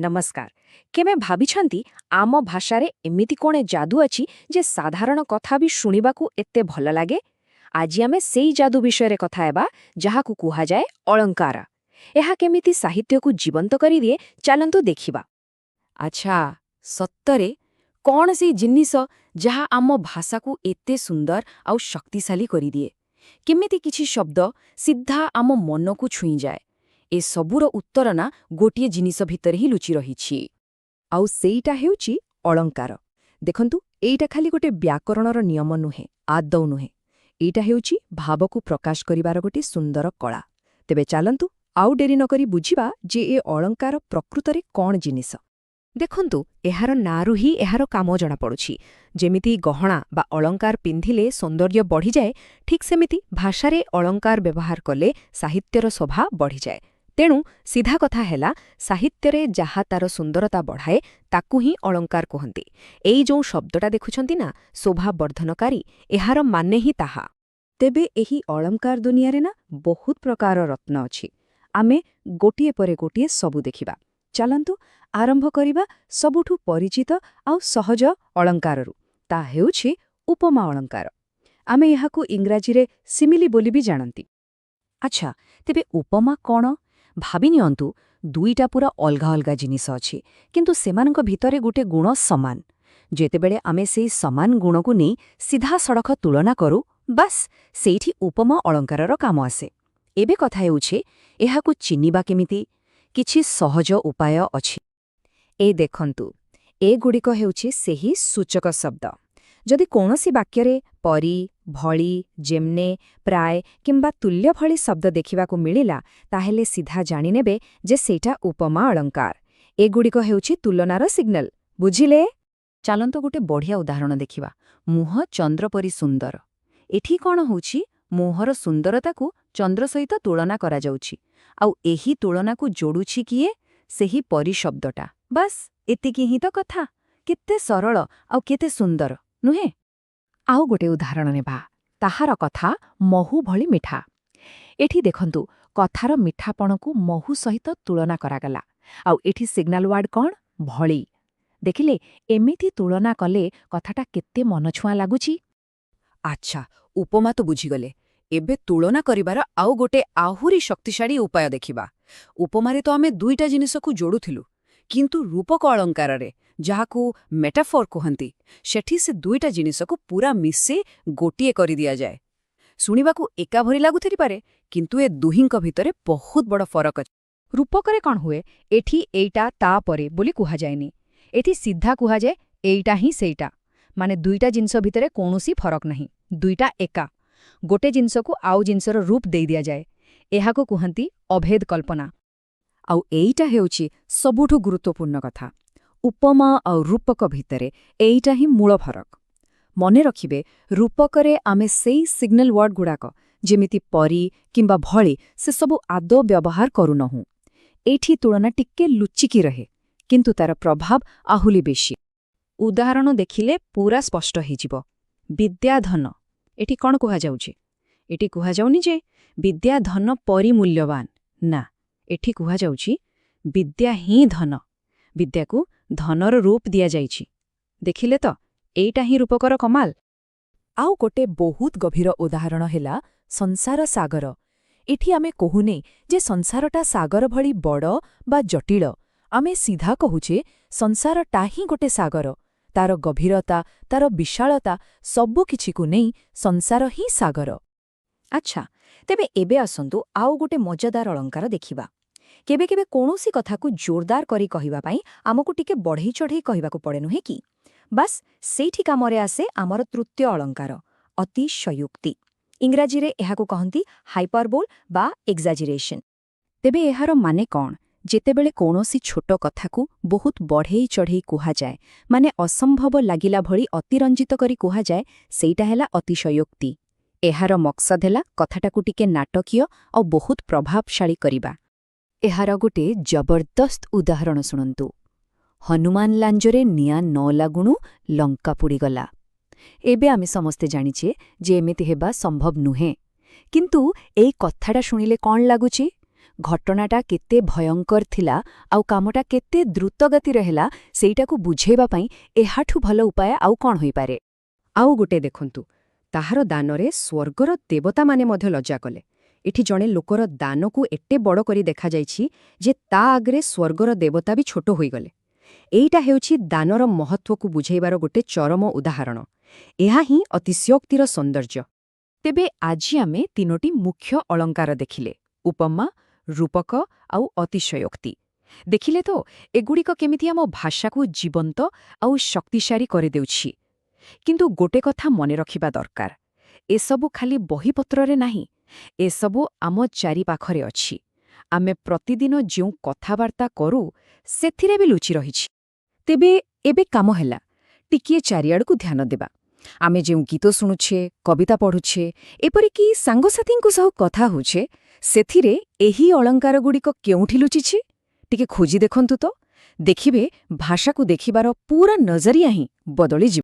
ନମସ୍କାର। କେବେ ଭାବିଛନ୍ତି, ଆମ ଭାଷାରେ ଏମିତି କ'ଣ ଯାଦୁ ଅଛି ଯେ ସାଧାରଣ କଥା ବି ଶୁଣିବାକୁ ଏତେ ଭଲ ଲାଗେ? ଆଜି ଆମେ ସେଇ ଯାଦୁ ବିଷୟରେ କଥା ହେବା, ଯାହାକୁ କୁହାଯାଏ ଅଳଙ୍କାର। ଏହା କେମିତି ସାହିତ୍ୟକୁ ଜୀବନ୍ତ କରିଦିଏ, ଚାଲନ୍ତୁ ଦେଖିବା। ଆଚ୍ଛା, ସତରେ କ'ଣ ସେଇ ଜିନିଷ ଯାହା ଆମ ଭାଷାକୁ ଏତେ ସୁନ୍ଦର ଆଉ ଶକ୍ତିଶାଳୀ କରିଦିଏ? କେମିତି କିଛି ଶବ୍ଦ ସିଧା ଆମ ମନକୁ ଛୁଇଁଯାଏ? ଏସବୁର ଉତ୍ତର ନା ଗୋଟିଏ ଜିନିଷ ଭିତରେ ହିଁ ଲୁଚି ରହିଛି। ଆଉ ସେଇଟା ହେଉଛି ଅଳଙ୍କାର। ଦେଖନ୍ତୁ, ଏଇଟା ଖାଲି ଗୋଟେ ବ୍ୟାକରଣର ନିୟମ ନୁହେଁ, ଆଦୌ ନୁହେଁ। ଏଇଟା ହେଉଛି ଭାବକୁ ପ୍ରକାଶ କରିବାର ଗୋଟିଏ ସୁନ୍ଦର କଳା। ତେବେ ଚାଲନ୍ତୁ, ଆଉ ଡେରି ନକରି ବୁଝିବା ଯେ ଏ ଅଳଙ୍କାର ପ୍ରକୃତରେ କ'ଣ ଜିନିଷ। ଦେଖନ୍ତୁ, ଏହାର ନାଁରୁ ହିଁ ଏହାର କାମ ଜଣାପଡ଼ୁଛି। ଯେମିତି ଗହଣା ବା ଅଳଙ୍କାର ପିନ୍ଧିଲେ ସୌନ୍ଦର୍ଯ୍ୟ ବଢ଼ିଯାଏ, ଠିକ୍ ସେମିତି ଭାଷାରେ ଅଳଙ୍କାର ବ୍ୟବହାର କଲେ ସାହିତ୍ୟର ଶୋଭା ବଢ଼ିଯାଏ। ତେଣୁ ସିଧା କଥା ହେଲା, ସାହିତ୍ୟରେ ଯାହା ତାର ସୁନ୍ଦରତା ବଢ଼ାଏ, ତାକୁ ହିଁ ଅଳଙ୍କାର କୁହନ୍ତି। ଏଇ ଯେଉଁ ଶବ୍ଦଟା ଦେଖୁଛନ୍ତି ନା, ଶୋଭାବର୍ଦ୍ଧନକାରୀ, ଏହାର ମାନେ ହିଁ ତାହା। ତେବେ ଏହି ଅଳଙ୍କାର ଦୁନିଆରେ ନା ବହୁତ ପ୍ରକାର ରତ୍ନ ଅଛି। ଆମେ ଗୋଟିଏ ପରେ ଗୋଟିଏ ସବୁ ଦେଖିବା। ଚାଲନ୍ତୁ, ଆରମ୍ଭ କରିବା ସବୁଠୁ ପରିଚିତ ଆଉ ସହଜ ଅଳଙ୍କାରରୁ। ତା ହେଉଛି ଉପମା ଅଳଙ୍କାର। ଆମେ ଏହାକୁ ଇଂରାଜୀରେ ସିମିଲି ବୋଲି ବି ଜାଣନ୍ତି। ଆଚ୍ଛା, ତେବେ ଉପମା କ'ଣ? ଭାବି ନିଅନ୍ତୁ, ଦୁଇଟା ପୁରା ଅଲଗା ଅଲଗା ଜିନିଷ ଅଛି, କିନ୍ତୁ ସେମାନଙ୍କ ଭିତରେ ଗୋଟେ ଗୁଣ ସମାନ। ଯେତେବେଳେ ଆମେ ସେଇ ସମାନ ଗୁଣକୁ ନେଇ ସିଧାସଳଖ ତୁଳନା କରୁ, ବାସ୍, ସେଇଠି ଉପମା ଅଳଙ୍କାରର କାମ ଆସେ। ଏବେ କଥା ହେଉଛି, ଏହାକୁ ଚିହ୍ନିବା କେମିତି? କିଛି ସହଜ ଉପାୟ ଅଛି। ଏ ଦେଖନ୍ତୁ, ଏଗୁଡ଼ିକ ହେଉଛି ସେହି ସୂଚକ ଶବ୍ଦ। ଯଦି କୌଣସି ବାକ୍ୟରେ ପରି, ଭଳି, ଯେମ୍ନେ, ପ୍ରାୟ କିମ୍ବା ତୁଲ୍ୟ ଭଳି ଶବ୍ଦ ଦେଖିବାକୁ ମିଳିଲା, ତାହେଲେ ସିଧା ଜାଣିନେବେ ଯେ ସେଇଟା ଉପମା ଅଳଙ୍କାର। ଏଗୁଡ଼ିକ ହେଉଛି ତୁଳନାର ସିଗ୍ନାଲ। ବୁଝିଲେ? ଚାଲନ୍ତୁ, ଗୋଟେ ବଢ଼ିଆ ଉଦାହରଣ ଦେଖିବା। ମୁହଁ ଚନ୍ଦ୍ର ପରି ସୁନ୍ଦର। ଏଠି କ'ଣ ହେଉଛି? ମୁହଁର ସୁନ୍ଦରତାକୁ ଚନ୍ଦ୍ର ସହିତ ତୁଳନା କରାଯାଉଛି। ଆଉ ଏହି ତୁଳନାକୁ ଯୋଡୁଛି କିଏ? ସେହି ପରି ଶବ୍ଦଟା। ବାସ୍, ଏତିକି ହିଁ ତ କଥା। କେତେ ସରଳ ଆଉ କେତେ ସୁନ୍ଦର, ନୁହେଁ? ଆଉ ଗୋଟେ ଉଦାହରଣ ନେବା। ତାହାର କଥା ମହୁ ଭଳି ମିଠା। ଏଠି ଦେଖନ୍ତୁ, କଥାର ମିଠାପଣକୁ ମହୁ ସହିତ ତୁଳନା କରାଗଲା। ଆଉ ଏଠି ସିଗ୍ନାଲ ୱାର୍ଡ କ'ଣ? ଭଳି। ଦେଖିଲେ, ଏମିତି ତୁଳନା କଲେ କଥାଟା କେତେ ମନଛୁଆଁ ଲାଗୁଛି? ଆଚ୍ଛା, ଉପମା ତ ବୁଝିଗଲେ। ଏବେ ତୁଳନା କରିବାର ଆଉ ଗୋଟେ ଆହୁରି ଶକ୍ତିଶାଳୀ ଉପାୟ ଦେଖିବା। ଉପମାରେ ତ ଆମେ ଦୁଇଟା ଜିନିଷକୁ ଯୋଡୁଥିଲୁ, କିନ୍ତୁ ରୂପକ ଅଳଙ୍କାରରେ, ଯାହାକୁ ମେଟାଫୋର କୁହନ୍ତି, ସେଠି ସେ ଦୁଇଟା ଜିନିଷକୁ ପୁରା ମିଶେଇ ଗୋଟିଏ କରିଦିଆଯାଏ। ଶୁଣିବାକୁ ଏକା ଭଳି ଲାଗୁଥିପାରେ, କିନ୍ତୁ ଏ ଦୁହିଁଙ୍କ ଭିତରେ ବହୁତ ବଡ଼ ଫରକ ଅଛି। ରୂପକରେ କ'ଣ ହୁଏ? ଏଠି ଏଇଟା ତାପରେ ବୋଲି କୁହାଯାଏନି। ଏଠି ସିଧା କୁହାଯାଏ, ଏଇଟା ହିଁ ସେଇଟା। ମାନେ ଦୁଇଟା ଜିନିଷ ଭିତରେ କୌଣସି ଫରକ ନାହିଁ, ଦୁଇଟା ଏକା। ଗୋଟେ ଜିନିଷକୁ ଆଉ ଜିନିଷର ରୂପ ଦେଇ ଦିଆଯାଏ। ଏହାକୁ କୁହନ୍ତି ଅଭେଦ କଳ୍ପନା। ଆଉ ଏଇଟା ହେଉଛି ସବୁଠୁ ଗୁରୁତ୍ୱପୂର୍ଣ୍ଣ କଥା। ଉପମା ଆଉ ରୂପକ ଭିତରେ ଏଇଟା ହିଁ ମୂଳ ଫରକ। ମନେ ରଖିବେ, ରୂପକରେ ଆମେ ସେଇ ସିଗ୍ନାଲ ୱାର୍ଡ ଗୁଡ଼ାକ, ଯେମିତି ପରି କିମ୍ବା ଭଳି, ସେସବୁ ଆଦୌ ବ୍ୟବହାର କରୁନାହୁଁ। ଏଇଠି ତୁଳନା ଟିକେ ଲୁଚିକି ରହେ, କିନ୍ତୁ ତାର ପ୍ରଭାବ ଆହୁରି ବେଶୀ। ଉଦାହରଣ ଦେଖିଲେ ପୁରା ସ୍ପଷ୍ଟ ହେଇଯିବ। ବିଦ୍ୟା ଧନ। ଏଠି କ'ଣ କୁହାଯାଉଛି? ଏଠି କୁହାଯାଉନି ଯେ ବିଦ୍ୟା ଧନ ପରି ମୂଲ୍ୟବାନ। ନା, ଏଠି କୁହାଯାଉଛି ବିଦ୍ୟା ହିଁ ଧନ। ବିଦ୍ୟାକୁ ଧନର ରୂପ ଦିଆଯାଇଛି। ଦେଖିଲେ ତ, ଏଇଟା ହିଁ ରୂପକର କମାଲ। ଆଉ ଗୋଟେ ବହୁତ ଗଭୀର ଉଦାହରଣ ହେଲା ସଂସାର ସାଗର। ଏଠି ଆମେ କହୁନେ ଯେ ସଂସାରଟା ସାଗର ଭଳି ବଡ଼ ବା ଜଟିଳ। ଆମେ ସିଧା କହୁଛେ, ସଂସାରଟା ହିଁ ଗୋଟେ ସାଗର। ତାର ଗଭୀରତା, ତାର ବିଶାଳତା, ସବୁ କିଛିକୁ ନେଇ ସଂସାର ହିଁ ସାଗର। ଆଚ୍ଛା, ତେବେ ଏବେ ଆସନ୍ତୁ, ଆଉ ଗୋଟେ ମଜାଦାର ଅଳଙ୍କାର ଦେଖିବା। କେବେ କେବେ କୌଣସି କଥାକୁ ଜୋରଦାର କରି କହିବା ପାଇଁ ଆମକୁ ଟିକେ ବଢ଼େଇ ଚଢ଼େଇ କହିବାକୁ ପଡ଼େ, ନୁହେଁ କି? ବାସ୍, ସେଇଠି କାମରେ ଆସେ ଆମର ତୃତୀୟ ଅଳଙ୍କାର, ଅତିଶୟୋକ୍ତି। ଇଂରାଜୀରେ ଏହାକୁ କହନ୍ତି ହାଇପରବୋଲ୍ ବା ଏକ୍ସାଜିରେସନ୍। ତେବେ ଏହାର ମାନେ କ'ଣ? ଯେତେବେଳେ କୌଣସି ଛୋଟ କଥାକୁ ବହୁତ ବଢ଼େଇ ଚଢ଼େଇ କୁହାଯାଏ, ମାନେ ଅସମ୍ଭବ ଲାଗିଲା ଭଳି ଅତିରଞ୍ଜିତ କରି କୁହାଯାଏ, ସେଇଟା ହେଲା ଅତିଶୟୋକ୍ତି। ଏହାର ମକସଦ ହେଲା କଥାଟାକୁ ଟିକେ ନାଟକୀୟ ଆଉ ବହୁତ ପ୍ରଭାବଶାଳୀ କରିବା। ଏହାର ଗୋଟେ ଜବରଦସ୍ତ ଉଦାହରଣ ଶୁଣନ୍ତୁ। ହନୁମାନ ଲାଞ୍ଜରେ ନିଆଁ ନ ଲାଗୁଣୁ ଲଙ୍କା ପୋଡ଼ିଗଲା। ଏବେ ଆମେ ସମସ୍ତେ ଜାଣିଛେ ଯେ ଏମିତି ହେବା ସମ୍ଭବ ନୁହେଁ। କିନ୍ତୁ ଏଇ କଥାଟା ଶୁଣିଲେ କ'ଣ ଲାଗୁଛି? ଘଟଣାଟା କେତେ ଭୟଙ୍କର ଥିଲା ଆଉ କାମଟା କେତେ ଦ୍ରୁତଗତିରେ ହେଲା, ସେଇଟାକୁ ବୁଝେଇବା ପାଇଁ ଏହାଠୁ ଭଲ ଉପାୟ ଆଉ କ'ଣ ହୋଇପାରେ? ଆଉ ଗୋଟେ ଦେଖନ୍ତୁ, ତାହାର ଦାନରେ ସ୍ୱର୍ଗର ଦେବତାମାନେ ମଧ୍ୟ ଲଜ୍ଜା କଲେ। ଏଠି ଜଣେ ଲୋକର ଦାନକୁ ଏତେ ବଡ଼ କରି ଦେଖାଯାଇଛି ଯେ ତା ଆଗରେ ସ୍ୱର୍ଗର ଦେବତା ବି ଛୋଟ ହୋଇଗଲେ। ଏଇଟା ହେଉଛି ଦାନର ମହତ୍ତ୍ୱକୁ ବୁଝେଇବାର ଗୋଟେ ଚରମ ଉଦାହରଣ। ଏହା ହିଁ ଅତିଶୟୋକ୍ତିର ସୌନ୍ଦର୍ଯ୍ୟ। ତେବେ ଆଜି ଆମେ ତିନୋଟି ମୁଖ୍ୟ ଅଳଙ୍କାର ଦେଖିଲେ, ଉପମା, ରୂପକ ଆଉ ଅତିଶୟୋକ୍ତି। ଦେଖିଲେ ତ ଏଗୁଡ଼ିକ କେମିତି ଆମ ଭାଷାକୁ ଜୀବନ୍ତ ଆଉ ଶକ୍ତିଶାଳୀ କରିଦେଉଛି। କିନ୍ତୁ ଗୋଟେ କଥା ମନେ ରଖିବା ଦରକାର, ଏସବୁ ଖାଲି ବହିପତ୍ରରେ ନାହିଁ, ଏସବୁ ଆମ ଚାରିପାଖରେ ଅଛି। ଆମେ ପ୍ରତିଦିନ ଯେଉଁ କଥାବାର୍ତ୍ତା କରୁ, ସେଥିରେ ବି ଲୁଚି ରହିଛି। ତେବେ ଏବେ କାମ ହେଲା ଟିକିଏ ଚାରିଆଡ଼କୁ ଧ୍ୟାନ ଦେବା। ଆମେ ଯେଉଁ ଗୀତ ଶୁଣୁଛେ, କବିତା ପଢ଼ୁଛେ, ଏପରିକି ସାଙ୍ଗସାଥୀଙ୍କ ସହ କଥା ହେଉଛେ, ସେଥିରେ ଏହି ଅଳଙ୍କାରଗୁଡ଼ିକ କେଉଁଠି ଲୁଚିଛି ଟିକେ ଖୋଜି ଦେଖନ୍ତୁ ତ। ଦେଖିବେ, ଭାଷାକୁ ଦେଖିବାର ପୁରା ନଜରିଆ ହିଁ ବଦଳିଯିବ।